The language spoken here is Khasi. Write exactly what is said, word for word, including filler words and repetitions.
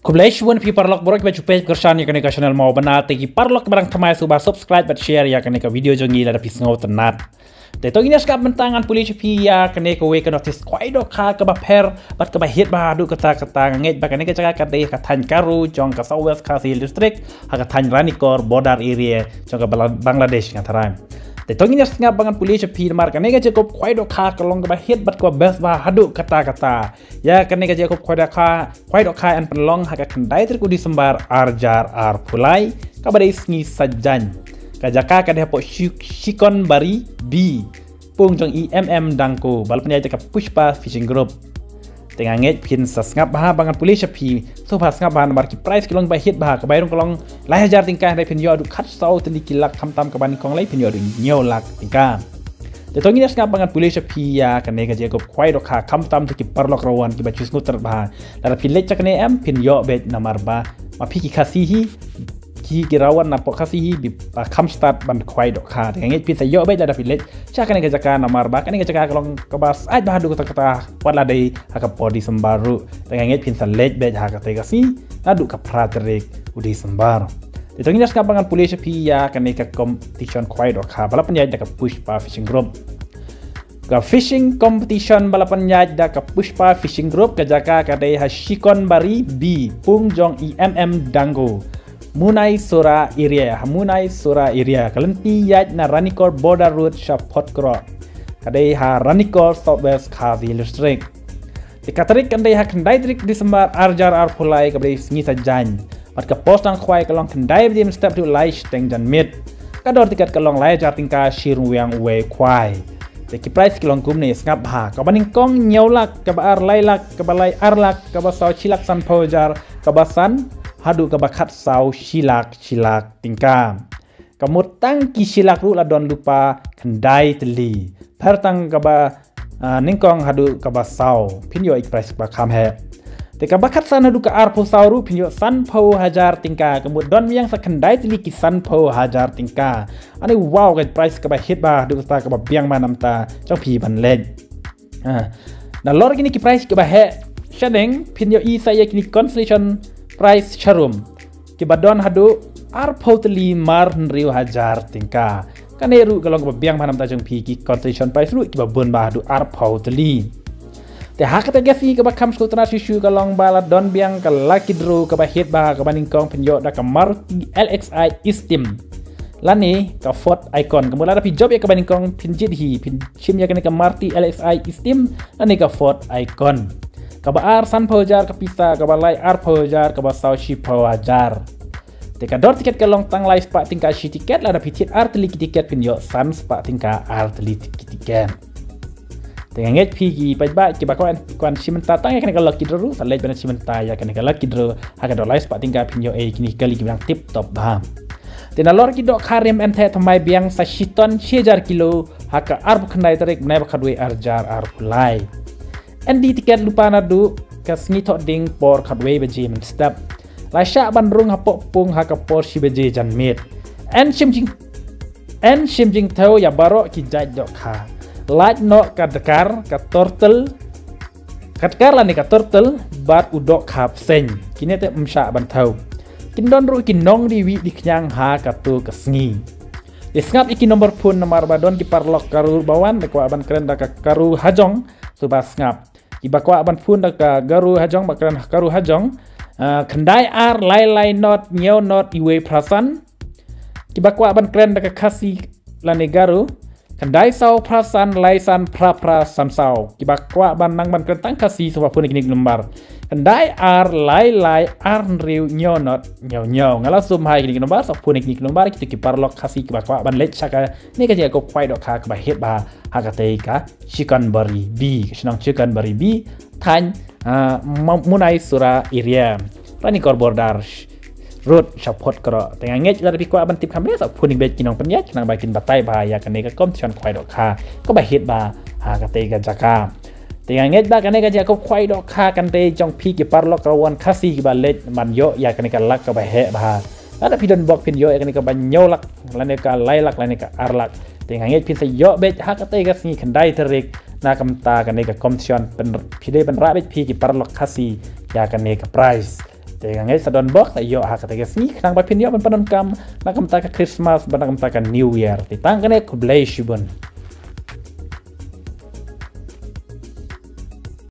Khublei shibun phi paralok baroh kiba ju peit kyrshan ïa kane ka channel Mawbana. Te ki paralok kiba dang thymmai sngewbha subscribe bad share ïa kane ka video jong ngi lada phi sngewtynnat. Te to ngin ïa sngap bynta ngan pule sha phi ïa kane kawei ka notice khwai dohkha kaba pher bad kaba hit bha haduh katta katta. Nga ngeit ba kane ka jaka ka dei ha ka thaiñ Garo jong ka South West Khasi Hills District, ha ka thaiñ Ranikor border area jong ka Bala-, Bangladesh nga tharai. Te to ngin ïa sngap ba ngan pule sha phi namar kane ka jaka khwai dohkha ka long kaba hit bad kaba best bha haduh katta katta. Ïa kane ka jaka khwai dohkha, khwai dohkha yn pynlong ha ka khyndai tarik u December ar hajar arphew lai, kaba dei sngi Saitjaiñ. Ka jaka ka dei hapoh Shi-, Shikonbari B, pung jong i M M Dangko, ba la pynïaid da ka Pushpa Fishing Group. Te nga ngeit phin sa sngap bha ba ngan pule sha phi, sngewbha sngap bha namar ki price ki long ba hit bha, ka bai rung ka long lai hajar tyngka, hynrei phin ïoh haduh khatsaw tylli ki lak, khamtam kaba nyngkong lai phin ïoh haduh hynñiew lak tyngka. Te to ngin ïa sngap ba ngan pule sha phi ïa kane ka jaka khwai dohkha, khamtam te ki paralok rawan kiba ju sngewtynnat bha. Lada phi leit sha kane em, phin ïoh beit namar ba ma phi ki Khasi hi, ki, ki rawan napoh Khasi hi, ba kham stad ban khwai dohkha. Te nga ngeit phin sa ïoh beit lada phi leit sha kane ka jaka namar ba kane ka jaka ka long kaba sait bha haduh katta katta, wat la dei ha ka por December ruh. Te nga ngeit phin sa leit beit ha kata ka sngi naduh ka phra tarik u December. Te to ngin ïa sngap ba ngan pule sha phi ïa kane ka competition khwai dohkha ba la pynïaid da ka Pushpa Fishing Group. Ka fishing competition ba la pynïaid da ka Pushpa Fishing Group, ka jaka ka dei ha Shikonbari B, pung jong i M M Dangko, Munai Sura area, ha Munai Sura area. Ka lynti ïaid na Ranikor border road sha Photkroh, ka dei ha Ranikor, South West Khasi Hills District. Te ka tarik kan dei ha khyndai tarik December ar hajar arphew lai, kaba dei sngi Saitjaiñ. Bad ka por sdang khwai ka long khyndai baje mynstep haduh lai shiteng janmiet. Ka dor tiket ka long lai hajar tyngka shi ryngwiang uwei u khwai. Te ki price ki long kumne, sngap bha. Kaba nyngkong hynñiew lak, kaba ar lai lak, kaba lai ar lak, kaba saw shi lak sanphew hajar, kaba san haduh kaba khatsaw shi lak, shi lak tyngka. Ka mut tang ki shi lak ruh la don lypa khyndai tylli. Pher tang kaba, ah, nyngkong haduh kaba saw, phin ïoh ïa ki price ba kham heh. Te kaba khatsan haduh ka arphew saw ruh phin ïoh sanphew hajar tyngka. Ka mut don biang sa khyndai tylli ki sanphew hajar tyngka. Ani wow, ka price kaba hit bha haduh katta, kaba biang bha namar ta jong phi ban leit. Ah, nalor kine ki price kiba heh shadeng, phin ïohi sa ïa kine consolation prize sharum, kiba don haduh arphew tylli mar hynriew hajar tyngka. Kane ruh ka long kaba biang bha namar ta jong phi, ki consolation prize ruh kiba bun bha haduh arphew tylli. Te ha kata ka sngi kaba kham sngewtynnat shuh shuh ka long ba la don biang ka lucky draw kaba hit bha, kaba nyngkong phin ïoh da ka Maruti L X I Esteem lane ka Ford Icon. Ka mut lada phi jop ïa kaba nyngkong phin jied hi, phin shim ïa kane ka Maruti L X I Esteem lane ka Ford Icon. Kaba ar sanphew hajar ka pisa, kaba lai arphew hajar, kaba saw shiphew hajar. Te ka dor tiket ka long tang lai spah tyngka shi tiket, lada phi thied ar tylli ki tiket phin ïoh san spah tyngka ar tylli ki tiket. Te nga ngeit phi ki paidbah kiba kwah, kwah shim bynta tang ïa kane ka lucky draw ruh, sa leit ban shim bynta ïa kane ka lucky draw ha ka dor lai spah tyngka, phin ïoh ei kine ki kali kiba dang tip top bha. Te nalor ki dohkha rim yn theh thymmai biang sa shiton shi hajar kilo ha ka arphew khyndai tarik bnai ba khatwei ar hajar arphew lai. Yn die tiket lypa naduh ka sngi Thohdieng por khatwei baje mynstep. La shah ban rung hapoh pung ha ka por shi baje janmiet. Yn shim jing, yn shim jingthew ïa baroh ki jait dohkha. Lait noh ka dkar, ka turtle, ka dkar lane ka turtle bad u dohkha bseiñ. Kine te ym shah ban thew. Kin don ruh ki nongdie wieh die khñiang ha kato ka sngi. Te sngap ïa ki nombor phone namar ba don ki paralok Garo ba wan, ba kwah ban kren da ka Garo hajong, sngewbha sngap. Kiba kwah ban phone da ka Garo hajong, ba kren Garo hajong, ah, khyndai ar lai lai not hynñiew not iwei phra san. Kiba kwah ban kren da ka Khasi lane Garo, khyndai saw phra san lai san phra phra san saw. Kiba kwah ban nang ban kren tang Khasi, sngewbha phone ïa kine ki number. Khyndai ar lai lai ar hynriew hynñiew not hynñiew hynñiew. Nga la sum ha ïa kine ki number, sngewbha phone ïa kine ki number, kito ki paralok Khasi kiba kwah ban leit sha kane ka jaka khwai dohkha kaba hit bha ha katei ka Shikonbari B, ka shnong Shikonbari B, thaiñ, ah, Mu-, Munai Sura area, Ranikor border road sha Photkroh. Te nga ngeit lada phi kwah ban tip kham bha, sa phone ïa ki nongpynïaid khnang ba kin batai bha ïa kane ka competition khwai dohkha kaba hit bha ha katei ka jaka. Te nga ngeit ba kane ka jaka khwai dohkha kan dei jong phi ki paralok rawan Khasi kiba leit ban ïoh ïa kane ka lak kaba heh bha. Lada phi don bok phin ïoh ïa kane kaba hynñiew lak lane ka lai lak lane ka ar lak. Te nga ngeit phin sa ïoh beit ha katei ka sngi khyndai tarik, na ka bynta kane ka competition, phi dei ban rah beit phi ki paralok Khasi ïa kane ka prize. Te nga ngeit sa don bok, sa ïoh ha kata ka sngi, khnang ba phin ïoh ban pyndonkam na ka bynta ka Christmas bad na ka bynta ka New Year. Te tang kane, khublei shibun.